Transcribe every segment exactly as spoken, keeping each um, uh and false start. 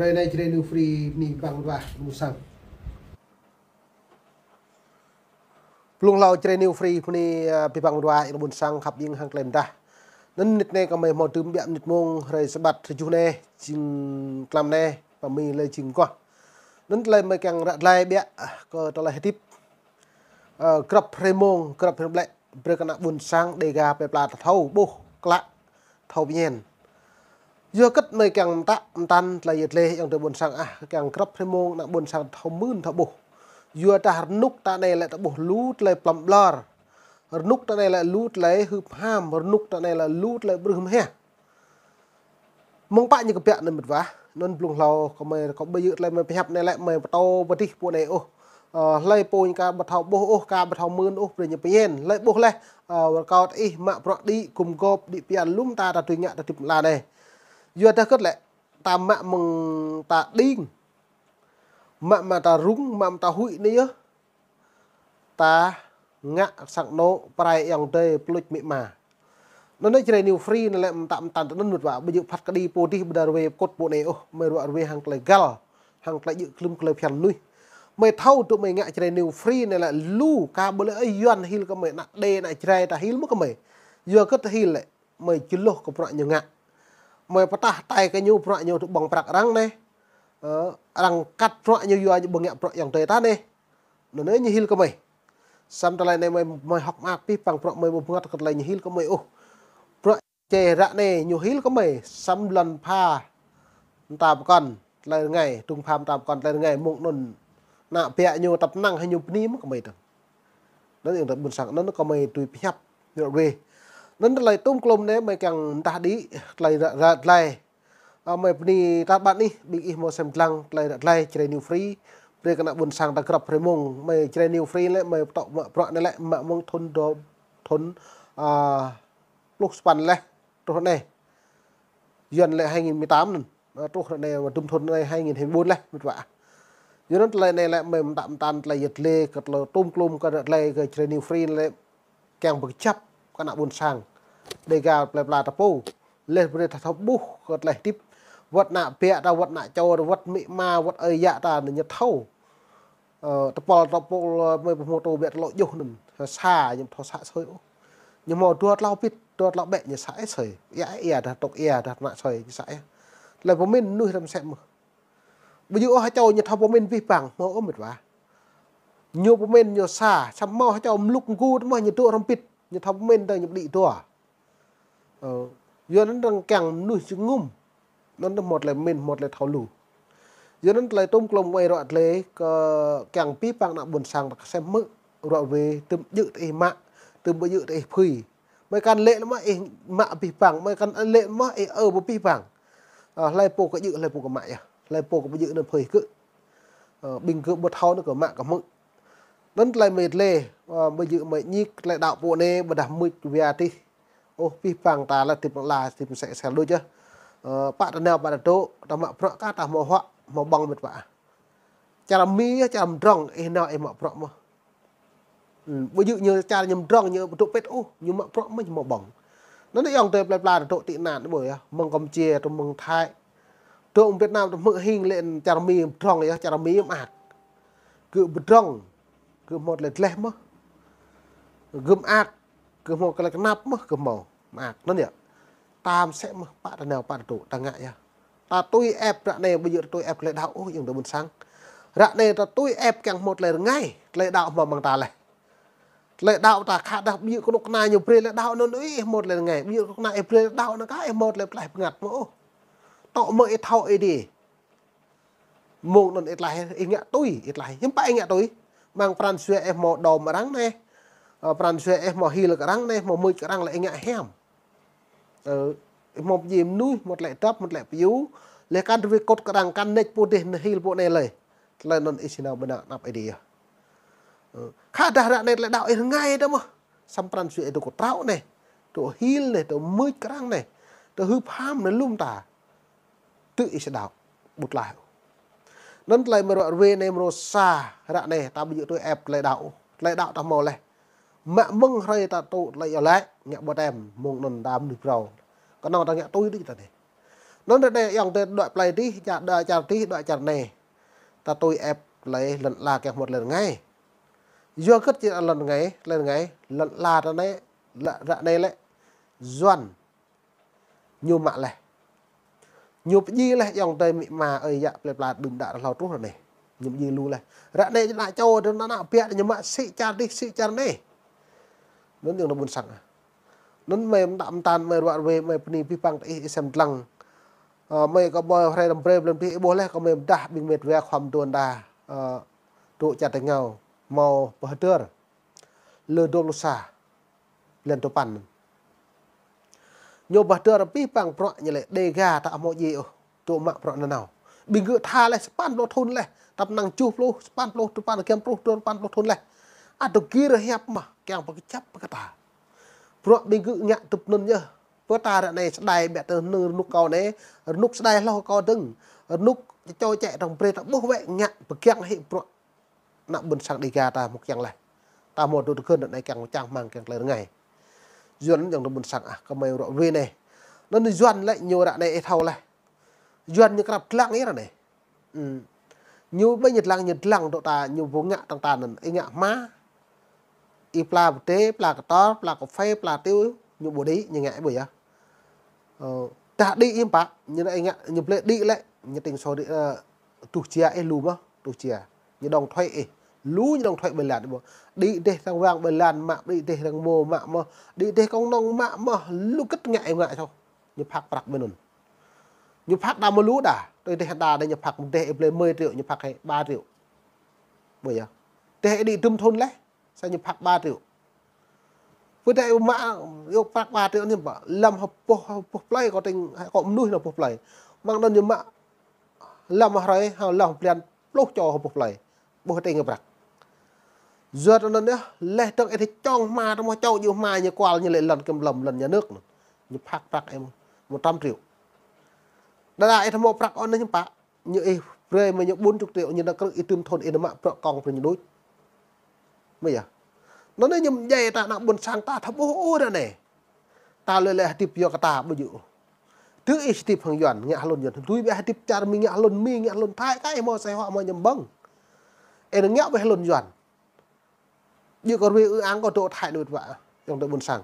Anai Jrai New Free bơni abih bang mơdua ƀuôn sang. Blung hlâo Jrai New Free bơni, ơ, abih bang mơdua ƀuôn sang khăp jing hăng tơlơi mơdah. Anŭn mơnit anai gơmơi hmâo dưm ƀiă mơnit mông hrơi Sabat tơjuh anai, jing tlam anai, pơmĭn lĕ jing mơguah. Anŭn tơlơi gơmơi kiăng ră glaĭ ƀiă kơ tơlơi hơdip, ơ, grăp hrơi mông, grăp hrơi ƀlĕ, brơi kơ ană ƀuôn sang Dêga plơi pla ta thâo ƀuh klă, thâo pơñen. Yua hơget gơmơi kiăng mơtă mơtăn tơlơi yơh lĕ, ayŏng adơi ƀuôn sang ah, kiăng grăp hrơi mông ană ƀuôn sang thâo mưn thâo ƀuh. Yua dah rơnŭk ta anai lĕ ta ƀuh lu tơlơi plŏm ƀlŏr. Rơnŭk ta anai lĕ lu tơlơi hưp ham, rơnŭk ta anai lĕ lu tơlơi ƀrưh mơhiăh. Mơ̆ng pă ñu kơbiă anŭn mơ̆n wa, anŭn blung hlâo gơmơi kâo ƀu djơ̆ tơlơi gơmơi pơhiăp anai lĕ gơmơi pơtô pơdih pô anai ôh. Ơ, hlơi pô ñu ka ƀu thâo ƀuh ôh, ka ƀu thâo mưn ôh, brơi ñu pơñen. Hlơi ƀuh laih, ơ, rơkâo ta ih mă bruă đĭ, gum gôp, đĭ pơyăn lŏm ta, ta tui ngă, ta hơdip mơla anai. Yua dah hơget lĕ, ta mă mơ̆ng ta đing, mă mă ta rŭng, mă mă ta huĭ anai yơh. Ta ngă sang anŏ pơrai ayŏng adơi pơluč amĭ ama. Anŭn anai Jrai New Free anai lĕ mơtă mơtăn tơ anŭn mơ̆n wa, ƀu djơ̆ phat kơđi pô dih ƀu đa rơwe pơkŭt pô anai ôh, gơmơi ruă rơwe hăng tơlơi găl, hăng tơlơi djơ̆ klum tơlơi phiăn mơnuih. Gơmơi thâo tŭ gơmơi ngă Jrai New Free anai lĕ lu ka ƀu lĕ ơi Yuan hil kơ gơmơi, ană Đê ană Jrai ta hil mơ̆ kơ gơmơi. Yua hơget ta hil lĕ, gơmơi jơloh kơ bruă ñu ngă. Gơmơi pơtah hơtai kơ ñu bruă ñu tŭ ƀơ̆ng prăk arăng anai. Ơ, arăng kăt bruă ñu yua ñu ƀu ngă bruă ayŏng adơi ta anai. Anŭn anai ñu hil kơ gơmơi. Samơ̆ tơlơi anai gơmơi, gơmơi hơ̆k mơak abih bang bruă gơmơi ƀu bơngăt kơ tơlơi ñu hil kơ gơmơi ôh. Bruă čê ră anai ñu hil kơ gơmơi, samơ̆ lŏn pha mơta pơkŏn tơlơi rơngai, tŭng pha mơta pơkŏn tơlơi rơngai, mơ̆ng anŭn ană ƀiă ñu tăp năng hăng ñu bơni mơ̆ kơ gơmơi dơ̆ng. Anŭn ayŏng adơi ƀuôn sang, anŭn kơ gơmơi tui pơhiăp, ră ruai. Anŭn tơlơi tŭm klum anai gơmơi kiăng mơdah đĭ, tơlơi ră, ră, tơlơi Ơ, gơmơi bơni ta ƀan ih, ƀing ih hmâo sem lăng tơlơi ră tơlơi Jrai New Free, brơi kơ ană ƀuôn sang ta grăp hrơi mông, gơmơi Jrai New Free lĕ, gơmơi pơtŏ mă bruă anai lĕ, mă mơ̆ng thŭn dua, thŭn, ơ, pluh sapăn laih, truh anai. Yuan lĕ hai nghìn mười tám anŭn, ơ, truh anai, mă dŭm thŭn anai hai nghìn hai mươi bốn laih, mơ̆t wa. Yua anŭn tơlơi anai lĕ, gơmơi mơtă mơtăn tơlơi yơh lĕ, kơ tơlơi tŭm klum kơ ră tơlơi kơ Jrai New Free lĕ, kiăng pơkơjăp kơ ană ƀuôn sang Dêga plơi pla ta pô. Laih brơi ta thâo ƀuh kơ tơlơi hơdip. Wơ̆t ană ƀiă ta, wơ̆t ană čô ta, wơ̆t amĭ ama, wơ̆t ơi yă ta anai ñu thâo. Ơ, tơpul tơpul, ơ, gơmơi ƀu hmâo tô ƀiă tơlơi djơ̆ anŭn. Sa ñu thâo sa asơi ôh. Ñu hmâo dua tlâo bit, dua tlâo ƀĕ ñu sa asơi. Ia, ia dah tŏk ia dah ană asơi ñu sa ia. Tơlơi pơmĭn mơnuih răm sĕ mơ̆n. Ƀu djơ̆ ôh ha čô ñu thâo pơmĭn abih bang, hmâo ôh mơ̆t wa. Ñu pơmĭn ñu sa, samơ̆ hmâo ha čô mlŭk mgu tơ mơ̆ ñu dŏ hrŏm bit, ñu thâo pơmĭn tơ ñu ƀu đĭ dua. Ơ, yua anŭn arăng kiăng mơnuih jơngum. Anŭn tơ hmâo tơlơi pơmĭn, hmâo tơlơi thâo lu. Yua anŭn tơlơi tŭm klum gơmơi ră tơlơi kơ kiăng abih bang ană ƀuôn sang ta kơsem hmư̆, ră ruai, tơm djơ̆ tơ ih mă, tơm ƀu djơ̆ tơ ih phưi. Gơmơi kăn lĕ lĕ mơ̆ ih mă abih bang, gơmơi kăn lĕ mơ̆ ih ơ ƀu abih bang. Ơ, hlơi pô kơ djơ̆, hlơi pô kơ mă yơh. Hlơi pô kơ ƀu djơ̆ anŭn phơi kơ. Ơ, ƀing kơ ƀu thâo anŭn kơ mă kơ hmư̆. Anŭn tơlơi mơi tơlơi, ơ, ƀu djơ̆ mơi ñik tơlơi đaŏ pô anai, ƀôdah mưč wia tih. Ôh, abih bang ta lĕ tĭp la, tĭp sĕ sel đôč yơh. Ơ, pă ta nao pă ta dŏ, ta mă bruă kah ta hmâo huă, hmâo ƀơ̆ng mơ̆t wa. Čar Mi yơh, čar mdrŏng, ih nao ih mă bruă mơ̆. Hm, ƀu djơ̆ ñu čar ñu mdrŏng, ñu ƀu dŏ pĕt ôh, ñu mă bruă mơ̆ ñu hmâo ƀơ̆ng. Anŭn ayŏng adơi plơi pla dŏ tị nạn ƀu yơh, mơ̆ng Campuchia, tơ mơ̆ng Thái. Dŏ mơ̆ng Việt Nam, tơ hmư̆ hing lĕ čar Mi mdrŏng yơh, čar Mi mơak. Gơ̆ mdrŏng, gơ̆ hmâo tơlơi gleh mơ̆. Gơ̆ mơak, gơ̆ hmâo tơlơi kơnap mơ̆, gơ̆ hmâo mơak. Anŭn yơh. Ta mơsĕ mơ̆, pă ta nao, pă ta dŏ, ta ngă yơh. Ta tui ĕp ră anai, ƀu djơ̆ ta tui ĕp tơlơi đaŏ ôh, ayŏng adơi ƀuôn sang. Ră anai ta tui ĕp kiăng hmâo tơlơi rơngai, tơlơi đaŏ hmâo amăng ta laih. Tơlơi đaŏ ta khă dah ƀu djơ̆ kơnuk kơna ñu brơi tơlơi đaŏ anŭn ih hmâo tơlơi rơngai. Ƀu djơ̆ kơnuk kơna ih brơi tơlơi đaŏ anŭn kah ih hmâo tơlơi pơklaih bơngăt mơ̆ ôh. Tŏ mơ̆ ih thâo Ơi Adai. Mơ̆ng anŭn ih tlaih, ih ngă tui, ih tlaih. Hiư̆m pă ih ngă tui. Amăng pran jua ih hmâo đom arăng anai. Ơ, pran jua ih hmâo hil kơ arăng anai, hmâo mưč kơ arăng lĕ ih ngă hiam. Ơ, ih hmâo pơdjai mơnuih, hmâo tơlơi dăp, hmâo tơlơi pơyua. Laih kăn rơwĕ kŏt kơ arăng, kăn nač pô dih, hil pô anai lơi. Tơlơi anŭn ih či nao ƀơi anăp Ơi Adai yơh. Ơ, khă dah ră anai tơlơi đaŏ ih rơngai tơ mơ̆. Samơ̆ pran jua ih dŏ kơ trâo anai. Dŏ hil anai, dŏ mưč kơ arăng anai. Dŏ hưp ham anai lŏm ta. Tơ ih či đaŏ, ƀu tlaih. Anŭn tơlơi mơ̆ ră ruai anai mrô sa ră anai, ta ƀu djơ̆ tui ĕp tơlơi đaŏ. Tơlơi đaŏ ta hmâo laih. Mă mơ̆ng hrơi ta tŭ tơlơi iâu laĭ, ngă baptem, mơ̆ng anŭn ta mơnuih phrâo. Kơnơ̆ng ta ngă tui đôč ta anai. Anŭn ră anai ayŏng adơi đuaĭ plơi adih, čar, đa čar adih, đuaĭ čar anai. Ta tui ĕp tơlơi lŏn ala kiăng hmâo tơlơi rơngai. Yua hơget či lŏn rơngai, tơlơi rơngai, lŏn ala ră anai, lă, ră anai lĕ, Yuan. Ñu mă laih. Ñu pơdjai laih ayŏng adơi amĭ ama ơi yă plơi pla đưm đă hlâo truh ră anai. Ñu pơdjai lu laih. Ră anai ñu ană čô, ană, ană biă ñu mă sĭ čar adih, sĭ čar anai. Anŭn ayŏng adơi ƀuôn sang ah. Anŭn mơi mơtă mơtăn, mơi ruă ruê, mơi bơni abih bang tơ ih, ih sem dlăng. Ơ, mơi kơ ƀơi hrơi răm brơi blan adih ih ƀuh laih, kơ mơi pơdah ƀing met wa khŏm dŏ đa, ơ, dŏ čar tơngao, hmâo pơhơdơr. Lơ dua pluh sa, blan duapăn. Ñu pơhơdơr abih bang bruă ñu lĕ Dega ta hmâo djai ôh, dŏ mă bruă nanao. Ƀing gơ̆ tha laih sapăn pluh thun laih, tăp năng tơjuh pluh, sapăn pluh, duapăn, giăm truh duapăn pluh thun laih. Ăt dŏ gir hiăp mơ̆, kiăng pơkơjăp pơkơta. Bruă ƀing gơ̆ ngă tŭp anŭn yơh. Pơkơta ră anai sơdai ƀiă tơ nư rơnŭk kâo anai, rơnŭk sơdai hlâo kâo dơ̆ng, rơnŭk čô čĕ tŏng brơi ta ƀuh wĕ ngă pơkiăng hĭ bruă. Ană ƀuôn sang Dega ta hmâo kiăng laih. Ta hmâo dŏ tơgơ̆n ră anai kiăng čang rơmang kiăng tơlơi rơngai. Yuan ayŏng adơi ƀuôn sang ah, kơ mơi ruă ruê anai. Anŭn Yuan lĕ ñu ră anai ih thâo laih. Yuan ñu krăp dlăng ih ră anai. Ư. Ñu ƀơi ñu dlăng, ñu dlăng dŏ ta, ñu ƀu ngă tŏng ta anŭn, ih ngă hma. Ih pla pơdê, pla kơtor, pla kơphê, pla tiu, ñu ƀu đĭ, ñu ngă ih ƀu yơh. Ơ, tah đĭ hiư̆m pă, ñu anai ngă, ñu blơi đĭ lĕ, ñu tĭng sô đĭ, ơ, tuh jia ih lu mơ̆, tuh jia. Ñu đóng thuế ih. Lu ñu đóng thuế ƀơi lan ƀu. Đĭ dêh răng wang ƀơi lan mă, đĭ dêh răng mô mă mơ̆, đĭ dêh kông nông mă mơ̆, lu kơ̆t ngă ih ngă sô. Ñu phak prăk ƀơi anŭn. Ñu phak đa mơ̆ lu đa, tui dêh đa đa ñu phak dêh ih blơi mười triệu, ñu phak hai ba triệu. Ƀu yơh. Dêh ih đĭ dŭm thun laih. Sa ñu phak ba triệu. Pơ dêh ih mă, yua prăk ba triệu anŭn ƀă. Lăm hơpuh, hơpuh plơi kâo tĭng, kâo mơnuih nao hơpuh plơi. Mơ̆ng anŭn ñu mă lăm hrơi, hă lăm blan pluh čô hơpuh plơi. Ƀuh tĭng prăk. Yua anŭn yơh, laih dơ̆ng ih čong hma, tơ mơ̆ čô djơ̆ hma ñu kual ñu lĕ lŏn kiểm lâm, lŏn nhà nước anŭn. Ñu phak prăk ih một trăm triệu. Đa đa ih tơ mơ̆ prăk anŭn hiư̆m pă. Ñu ih brơi mơi ñu bốn chục triệu, ñu nao krư̆ ih dŭm thun ih nao mă bruă kông brơi ñu đôč. Mơi yơh. Anŭn anai ñu mơdjai ta ană ƀuôn sang ta thâo ƀuh ôh ră anai. Ta lơi lĕ hơdip yua kơ ta ƀu djơ̆ ôh. Tơ ih hơdip hăng Yuan, ngă hlŭn Yuan. Tui ƀiă hơdip čar Mi, ngă hlŭn Mi, ngă hlŭn Thái, kơ ih hmâo sơ̆ hŏ hmâo ñăm ƀơ̆ng. Ih ngă ƀơi hlŭn Yuan. Djơ̆ kơ ruai ư ang kơ dŏ Thái đôč wă, ayŏng adơi ƀuôn sang.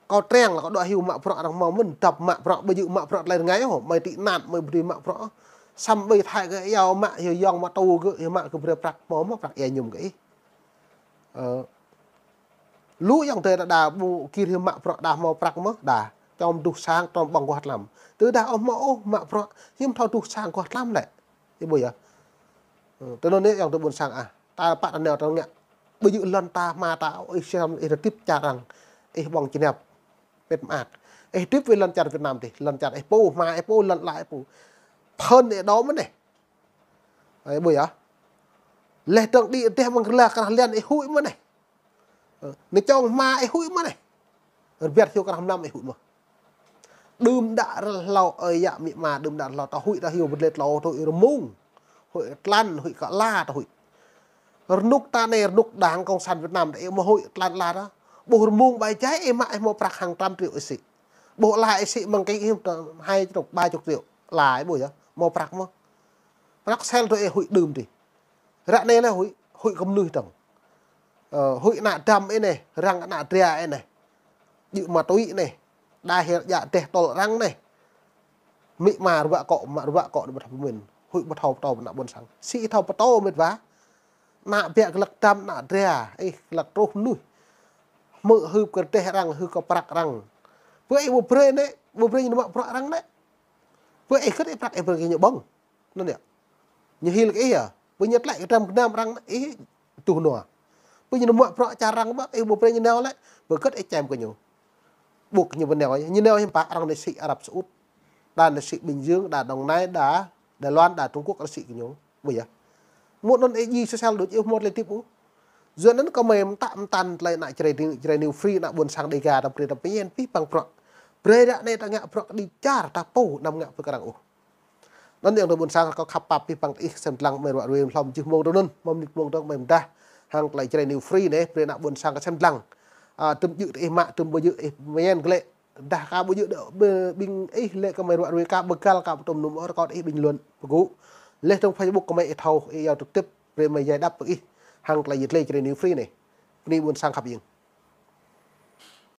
Kâo triăng lĕ kâo dŏ hyu mă bruă arăng hmâo mơ̆n, dăp mă bruă, ƀu djơ̆ mă bruă tơlơi rơngai ôh, mơi tị nạn, mơi ƀu dưi mă bruă. Săm ƀơi Thái gơ̆ iâu mă, hyu yŏng mă tu gơ̆, hyu mă gơ̆ brơi prăk hmâo mơ̆ prăk ia ñum kơ ih. Ơ. Lu ayŏng adơi đa đa ƀu gir hyu mă bruă đa hmâo prăk mơ̆, đa. Čom duh sang, čom ƀơ̆ng guah tlam. Tơdah ƀu hmâo ôh mă bruă, hiư̆m thâo duh sang guah tlam lĕ. Ih ƀuh yơh. Ơ, tơ anŭn anai ayŏng adơi ƀuôn sang ah. Ta pă ta nao ta ngă. Ƀu djơ̆ lŏn ta hma ta, ih sem ih hơdip čar arăng. Ih ƀơ̆ng čơnap. Pĕt mơak. Ih hơdip wơ̆t lŏn čar Việt Nam adih. Lŏn čar ih pô, hma ih pô, lŏn ala ih pô. Phơn ih đô mơ̆n anai. Ih ƀuh yơh. Laih dơ̆ng đĭ dêh mơ̆ng rơla krah lian ih huĭ mơ̆n anai. Ơ, anai čong hma ih huĭ mơ̆n anai. Rơbat hyu krah mlam ih huĭ mơ̆n. Đưm đă rơ̆l hlâo ơi yă amĭ ama, đưm đă rơ̆l hlâo ta huĭ ta hyu bơdlĕt hlâo ta huĭ rơmung. Huĭ tlăn, huĭ kơ ala ta huĭ. Rơnŭk ta anai rơnŭk Đảng Cộng sản Việt Nam ta ih mơ̆ huĭ tlăn ala ta. Ƀuh rơmung ƀai jai ih mă ih hmâo prăk hàng trăm triệu ih sĭ. Ƀuh ala ih sĭ mơ̆ng kơ ih hai chục, ba chục triệu. Ala ih ƀuh yơh, hmâo prăk mơ̆. Prăk sel tơ ih huĭ đưm adih. Ră anai lĕ huĭ, huĭ kơ mơnuih dơ̆ng. Ơ, huĭ ană dăm ih anai, răng ană dra ih anai. Djơ̆ ma tui ih anai. Đa hil djă dêh tơl răng anai. Amĭ ama ruă kŏ, mă ruă kŏ anai ƀu thâo pơmĭn. Huĭ ƀu thâo pơtô ană ƀuôn sang. Sĭ thâo pơtô met wa. Ană biă glăk dăm ană dra, ih glăk truh mơnuih. Hmư̆ hưp kơ dêh arăng, hưp kơ prăk arăng. Pơ ih ƀu brơi anai, ƀu brơi ñu mă bruă arăng anai. Pơ ih kơ̆t ih prăk ih brơi kơ ñu ƀơ̆ng. Anŭn yơh. Ñu hil kơ ih yơh. Pơ ñu tlĕ kơ dăm gơnam arăng ih tuh nua. Pơ ñu nao mă bruă čar arăng ƀă ih ƀu brơi ñu nao lĕ. Pơ kơ̆t ih čem kơ ñu. Ƀuh ñu ƀu nao yơh. Ñu nao hiư̆m pă arăng anai sĭ Arab Saudi. Đa anai sĭ Bình Dương, đa Đồng Nai, đa Đài Loan, đa Trung Quốc arăng sĭ kơ ñu. Ƀuh yơh. Mơ̆ng anŭn ih djai sơsel đôč ih hmâo tơlơi hơdip ôh. Yua anŭn kơ mơi mơtă mơtăn tơlơi ană Jrai New, Jrai New Free ană ƀuôn sang Dega ta brơi ta pơñen abih bang bruă. Brơi ră anai ta ngă bruă kơđi čar ta pô anăm ngă pơkơrăng ôh. Anŭn ayŏng adơi ƀuôn sang kâo khăp pap abih bang ih sem dlăng mơi ruă ruê hlŏm jih mông tơ anŭn, mơ̆ng mơnit mông tơ mơi mơdah. Hăng tơlơi Jrai New Free anai, brơi ană ƀuôn sang kơ sem dlăng. Ơ, tơm djơ̆ tơ ih mă, tơm ƀu djơ̆ ih mơñen glĕ. Dah ka ƀu djơ̆ đơ ƀing ih lĕ kơmơi ruă rui ka ƀơgăl ka pơtŭm num ôr kơt ih bình luận pơgŭ. Leh trong Facebook kơmơi ih thâo ih yua trực tiếp brơi mơi giải đáp pơ ih hăng tơlơi yit lĕ čơrê New Free anai. Bơni ƀuôn sang khăp ing.